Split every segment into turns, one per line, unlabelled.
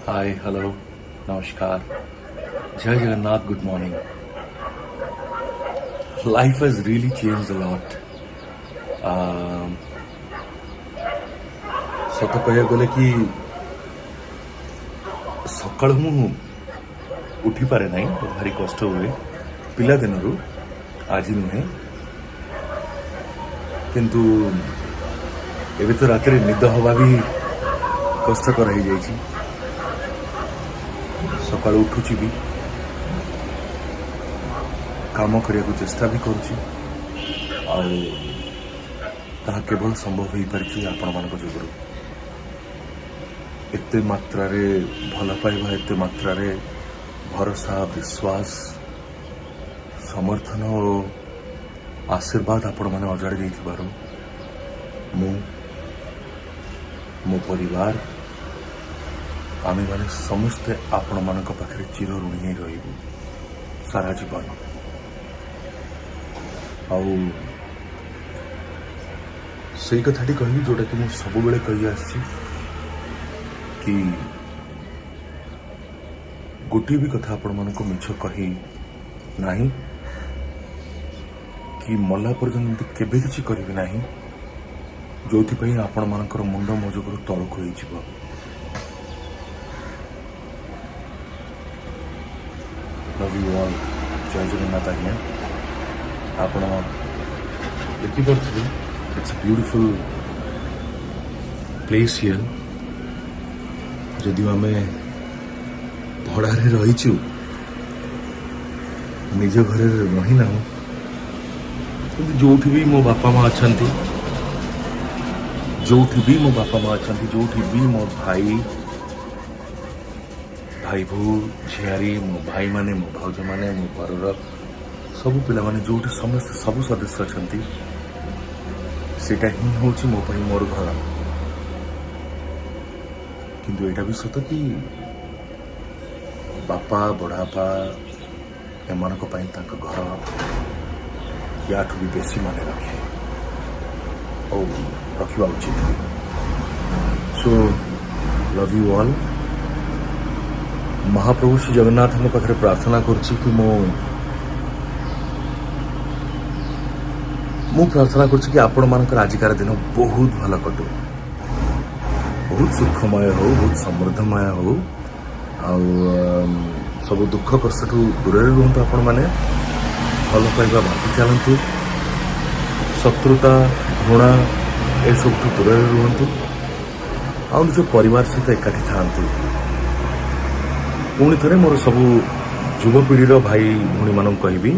ହାଏ, hello, ନମସ୍କାର, ଜୟ Jagannath, good morning. Life has really changed a lot. ସତ କହିବାକୁ ଗଲେ କି ସକାଳୁ ମୁଁ ଉଠିପାରେ ନାହିଁ, ମୋତେ ଭାରି କଷ୍ଟ ହୁଏ ପିଲାଦିନରୁ, ଆଜି ନୁହେଁ। କିନ୍ତୁ ଏବେ ତ ରାତିରେ ନିଦ ହବା ବି କଷ୍ଟକର ହେଇଯାଇଛି। ସକାଳୁ ଉଠୁଛି ବି, କାମ କରିବାକୁ ଚେଷ୍ଟା ବି କରୁଛି ଆଉ ତାହା କେବଳ ସମ୍ଭବ ହେଇପାରିଛି ଆପଣମାନଙ୍କ ଯୋଗୁରୁ। ଏତେ ମାତ୍ରାରେ ଭଲ ପାଇବା, ଏତେ ମାତ୍ରାରେ ଭରସା, ବିଶ୍ୱାସ, ସମର୍ଥନ ଓ ଆଶୀର୍ବାଦ ଆପଣମାନେ ଅଜାଡ଼ି ଦେଇଥିବାରୁ ମୁଁ, ମୋ ପରିବାର, ଆମେମାନେ ସମସ୍ତେ ଆପଣମାନଙ୍କ ପାଖରେ ଚିରଋଣୀ ହେଇ ରହିବୁ ସାରା ଜୀବନ। ଆଉ ସେଇ କଥାଟି କହିବି ଯୋଉଟାକି ମୁଁ ସବୁବେଳେ କହି ଆସିଛି କି ଗୋଟିଏ ବି କଥା ଆପଣମାନଙ୍କୁ ମିଛ କହି ନାହିଁ କି ମଲା ପର୍ଯ୍ୟନ୍ତ ଏମିତି କେବେ କିଛି କରିବି ନାହିଁ ଯୋଉଥିପାଇଁ ଆପଣମାନଙ୍କର ମୁଣ୍ଡ ମୋ ଯୋଗୁରୁ ତଳକୁ ହେଇଯିବ। Love you all. ଜୟ ଜଗନ୍ନାଥ ଆଜ୍ଞା। ଆପଣ ଦେଖିପାରୁଥିବେ, it's beautiful place here. ଯଦିଓ ଆମେ ଭଡ଼ାରେ ରହିଛୁ, ନିଜ ଘରେ ରହିନାହୁଁ, କିନ୍ତୁ ଯୋଉଠି ବି ମୋ ବାପା ମା ଅଛନ୍ତି, ଯୋଉଠି ବି ମୋ ବାପା ମା ଅଛନ୍ତି, ଯୋଉଠି ବି ମୋ ଭାଇ, ଭାଇ ବୋହୂ, ଝିଆରୀ, ମୋ ଭାଇମାନେ, ମୋ ଭାଉଜମାନେ, ମୋ ଘରର ସବୁ ପିଲାମାନେ, ଯୋଉଠି ସମସ୍ତେ ସବୁ ସଦସ୍ୟ ଅଛନ୍ତି, ସେଇଟା ହିଁ ହେଉଛି ମୋ ପାଇଁ ମୋର ଘର। କିନ୍ତୁ ଏଇଟା ବି ସତ କି ବାପା, ବଡ଼ବାପା ଏମାନଙ୍କ ପାଇଁ ତାଙ୍କ ଘର ୟାଠୁ ବି ବେଶୀ ମନେ ରଖେ ଆଉ ରଖିବା ଉଚିତ। So love you all. ମହାପ୍ରଭୁ ଶ୍ରୀ ଜଗନ୍ନାଥଙ୍କ ପାଖରେ ପ୍ରାର୍ଥନା କରୁଛି କି ମୁଁ ପ୍ରାର୍ଥନା କରୁଛି କି ଆପଣମାନଙ୍କର ଆଜିକାର ଦିନ ବହୁତ ଭଲ କଟୁ, ବହୁତ ସୁଖମୟ ହଉ, ବହୁତ ସମୃଦ୍ଧମୟ ହଉ ଆଉ ସବୁ ଦୁଃଖ କଷ୍ଟଠୁ ଦୂରରେ ରୁହନ୍ତୁ। ଆପଣମାନେ ଭଲ ପାଇବା ବାଣ୍ଟି ଚାଲନ୍ତୁ, ଶତ୍ରୁତା, ଘୃଣା ଏସବୁଠୁ ଦୂରରେ ରୁହନ୍ତୁ ଆଉ ନିଜ ପରିବାର ସହିତ ଏକାଠି ଥାଆନ୍ତୁ। ପୁଣି ଥରେ ମୋର ସବୁ ଯୁବପିଢ଼ିର ଭାଇ ଭଉଣୀମାନଙ୍କୁ କହିବି,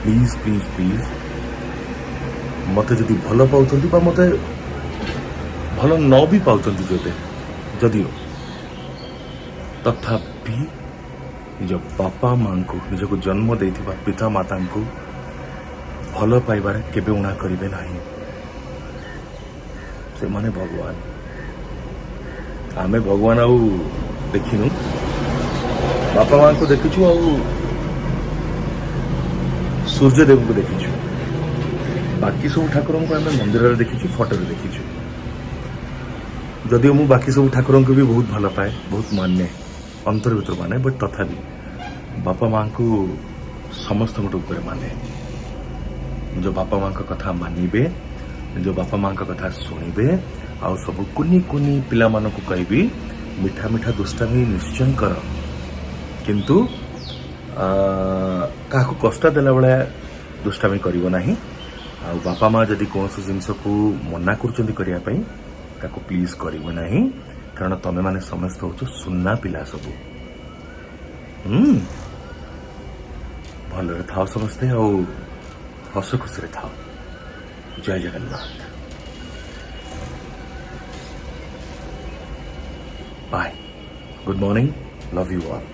ପ୍ଲିଜ୍, ପ୍ଲିଜ୍, ପ୍ଲିଜ୍, ମୋତେ ଯଦି ଭଲ ପାଉଛନ୍ତି ବା ମୋତେ ଭଲ ନ ବି ପାଉଛନ୍ତି ଯଦିଓ, ତଥାପି ନିଜ ବାପା ମାଙ୍କୁ, ନିଜକୁ ଜନ୍ମ ଦେଇଥିବା ପିତା ମାତାଙ୍କୁ ଭଲ ପାଇବାରେ କେବେ ଉଣା କରିବେ ନାହିଁ। ସେମାନେ ଭଗବାନ। ଆମେ ଭଗବାନ ଆଉ ଦେଖିନୁ, ବାପା ମାଙ୍କୁ ଦେଖିଛୁ ଆଉ ସୂର୍ଯ୍ୟଦେବଙ୍କୁ ଦେଖିଛୁ। ବାକି ସବୁ ଠାକୁରଙ୍କୁ ଆମେ ମନ୍ଦିରରେ ଦେଖିଛୁ, ଫଟୋରେ ଦେଖିଛୁ। ଯଦିଓ ମୁଁ ବାକି ସବୁ ଠାକୁରଙ୍କୁ ବି ବହୁତ ଭଲ ପାଏ, ବହୁତ ମାନେ, ଅନ୍ତର ଭିତରୁ ମାନେ, ବଟ୍ ତଥାପି ବାପା ମାଙ୍କୁ ସମସ୍ତଙ୍କଠୁ ଉପରେ ମାନେ। ନିଜ ବାପା ମାଙ୍କ କଥା ମାନିବେ, ନିଜ ବାପା ମାଙ୍କ କଥା ଶୁଣିବେ। ଆଉ ସବୁ କୁନି କୁନି ପିଲାମାନଙ୍କୁ କହିବି, ମିଠା ମିଠା ଦୁଷ୍ଟାମି ନିଶ୍ଚୟ କର, କିନ୍ତୁ କାହାକୁ କଷ୍ଟ ଦେଲା ଭଳିଆ ଦୁଷ୍ଟାମି କରିବ ନାହିଁ। ଆଉ ବାପା ମା ଯଦି କୌଣସି ଜିନିଷକୁ ମନା କରୁଛନ୍ତି କରିବା ପାଇଁ, ତାକୁ ପ୍ଲିଜ୍ କରିବ ନାହିଁ, କାରଣ ତମେମାନେ ସମସ୍ତେ ହଉଛ ସୁନା ପିଲା ସବୁ। ଭଲରେ ଥାଅ ସମସ୍ତେ ଆଉ ହସ ଖୁସିରେ ଥାଅ। ଜୟ Jagannath. Bye, good morning, love you all.